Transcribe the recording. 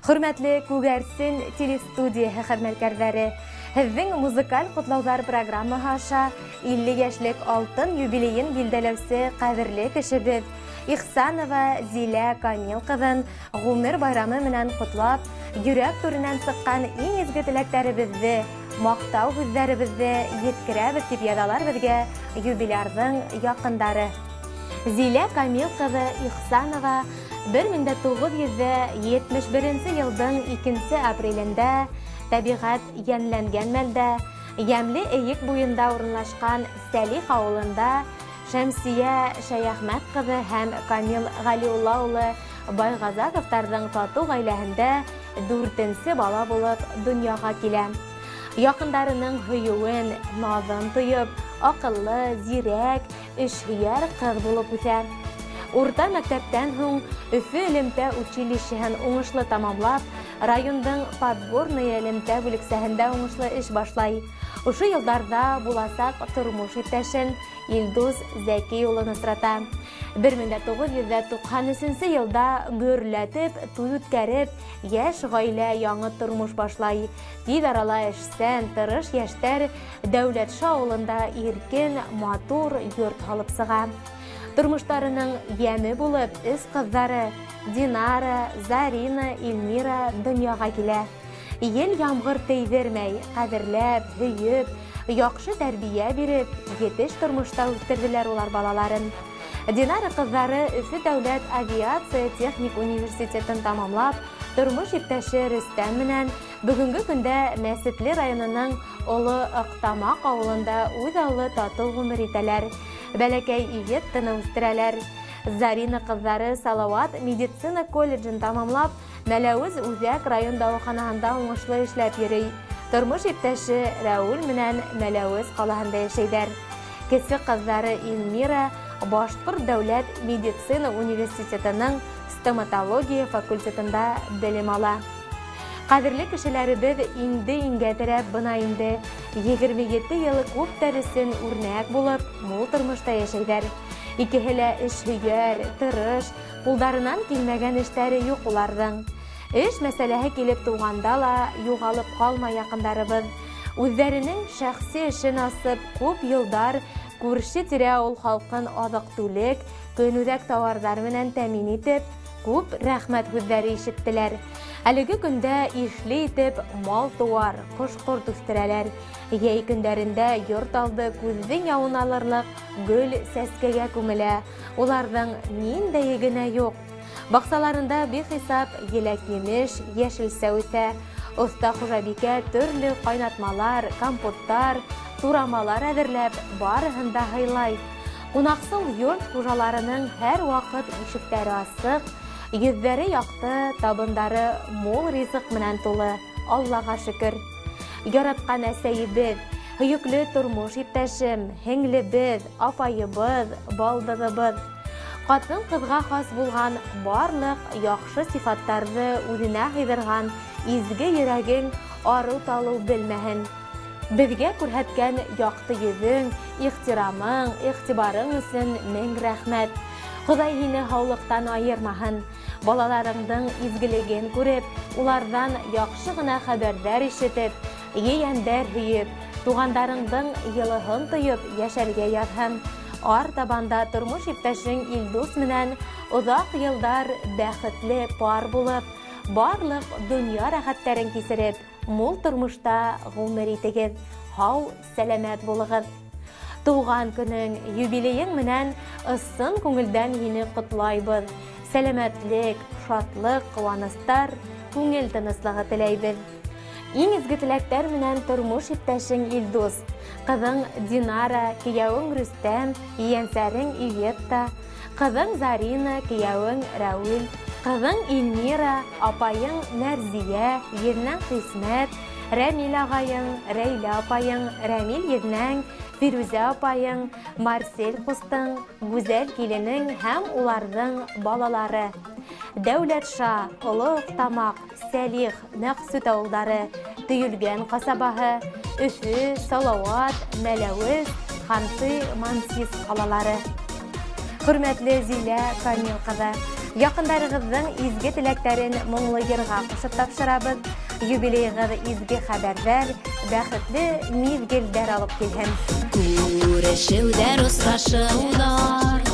Хөрмәтле Күгәрсен телестудияһы хеҙмәткәрҙәре, һеҙҙең музыкаль ҡотлауҙар программаһы аша 50 йәшлек алтын юбилейын билдәләүсе ҡәҙерле кешебеҙ Ихсанова Зилә Камил ҡыҙын ғүмер байрамы менән ҡотлап, йөрәк түренән сыҡҡан иң изге теләктәребеҙҙе, маҡтау һүҙҙәребеҙҙе еткерәбеҙ, тип яҙалар беҙгә юбилярҙың яҡындары. Зилә Камил ҡыҙы Ихсанова 1971 йылдың 2 апрелендә тәбиғәт йәнләнгән мәлдә Йәмле Эйек буйында урынлашҡан Сәлих ауылында Шәмсиә Шәйәхмәт ҡыҙы һәм Камил Ғәлиулла улы Байғазаковтарҙың татыу ғаиләһендә 4-нсе бала булып донъяға килә. Яҡындарының һөйөүен, наҙын тойоп, аҡыллы, зирәк, эшһөйәр ҡыҙ булып үҫә. Урта мәктәптән һуң Өфө элемтә училищеһын уңышлы тамамлап, райондың Подгорная элемтә бүлексәһендә уңышлы эш башлай. Ошо йылдарҙа буласаҡ тормош иптәшен Илдус Зәки улын осрата. 1993 йылда гөрләтеп, туй үткәреп, йәш ғаилә яңы тормош башлай. Тиҙ арала эшсән, тырыш йәштәр Дәүләтша ауылында иркен, матур йорт һалып сыға. Тормоштарының йәме булып, өс ҡыҙҙары Динара, Зарина, Эльмира донъяға килә. Ел ямғыр тейҙермәй, ҡәҙерләп, һөйөп, яҡшы тәрбиә биреп, етеш тормошта үҫтерҙеләр улар балаларын. Динара ҡыҙҙары Өфө дәүләт авиация техник университетын тамамлап, тормош иптәше Рөстәм менән бөгөнгө көндә Мәсетле районының Оло Аҡтамаҡ ауылында үҙ аллы татыу ғүмер итәләр. Бәләкәй Иветтаны үҫтерәләр. Зарина ҡыҙҙары Салауат медицина колледжын тамамлап, Мәләүез үҙәк район дауаханаһында уңышлы эшләп йөрөй. Тормош иптәше Рәүел менән Мәләүез ҡалаһында йәшәйҙәр. Кесе ҡыҙҙары Эльмира Башҡорт дәүләт медицина университетының стоматология факультетында белем ала. Ҡәҙерле кешеләребеҙ инде иңгә терәп, бына инде 27 йылы күптәр өсөн үрнәк булып, мул тормошта йәшәйҙәр. Икеһе лә эшһөйәр, тырыш, ҡулдарынан килмәгән эштәре юҡ уларҙың. Эш мәсьәләһе килеп тыуғанда ла юғалып ҡалмай яҡындарыбыҙ. Үҙҙәренең шәхси эшен асып, күп йылдар күрше-тирә ауыл халҡын аҙыҡ-түлек, көнүҙәк тауарҙар менән тәьмин итеп, күп рәхмәт һүҙҙәре ишеттеләр. Әлеге көндә ишле итеп мал-тыуар, ҡош-ҡорт үҫтерәләр. Йәй көндәрендә йорт алды күҙҙең яуын алырлыҡ гөл сәскәгә күмелә. Уларҙың ниндәйе генә юҡ. Баҡсаларында бихисап еләк-емеш, йәшелсә үҫә. Оҫта хужабикә төрлө ҡайнатмалар, компоттар, турамалар әҙерләп, барыһын да һыйлай. Ҡунаҡсыл йорт хужаларының һәр ваҡыт ишектәре асыҡ, йөҙҙәре яҡты, табындары мул ризыҡ менән тулы. Аллаға шөкөр. Яратҡан әсәйебеҙ, һөйөклө тормош иптәшем, һеңлебеҙ, апайыбыҙ, балдыҙыбыҙ. Ҡатын-ҡыҙға хас булған барлыҡ яҡшы сифаттарҙы үҙенә һыйҙырған изге йөрәгең арыу-талыу белмәһен. Беҙгә күрһәткән яҡты йөҙөң, ихтирамың, иғтибарың өсөн мең рәхмәт. Хоҙай һине һаулыҡтан айырмаһын. Балаларыңдың изгелеген күреп, уларҙан яҡшы ғына хәбәрҙәр ишетеп, ейәндәр һөйөп, туғандарыңдың йылыһын тойоп йәшәргә яҙһын. Ар табанда тормош иптәшең Илдус менән оҙаҡ йылдар бәхетле пар булып, барлыҡ донъя рәхәттәрен кисереп, мул тормошта ғүмер итегеҙ, һау, сәләмәт булығыҙ. Тыуған көнөң, юбилейың менән ысын күңелдән һине ҡотлайбыҙ. Сәләмәтлек, шатлыҡ, ҡыуаныстар, күңел тыныслығы теләйбеҙ. Иң изге теләктәр менән тормош иптәшең Илдус, ҡыҙың Динара, кейәүең Рөстәм, ейәнсәрең Иветта, ҡыҙың Зарина, кейәүең Рәүил, ҡыҙың Эльмира, апайың Мәрзиә, еҙнәң Хисмәт, Рәмил ағайың, Рәйлә апайың, Рәмил еҙнәң, Фирүзә апайың, Марсель ҡустың, Гүзәл киленең һәм уларҙың балалары. Дәүләтша, Оло Аҡтамаҡ, Сәлих, Мәҡсүт ауылдары, Төйөлгән ҡасабаһы, Өфө, Салауат, Мәләүез, Ханты, Мансийск ҡалалары. Хөрмәтле Зилә Камил ҡыҙы, Яҡындарығыҙҙың изге теләктәрен моңло йырға ҡушып тапшырабыҙ. Юбилейығыҙ изге хәбәрҙәр, бәхетле миҙгелдәр алып килһен. Күрешеүҙәр, осрашыуҙар.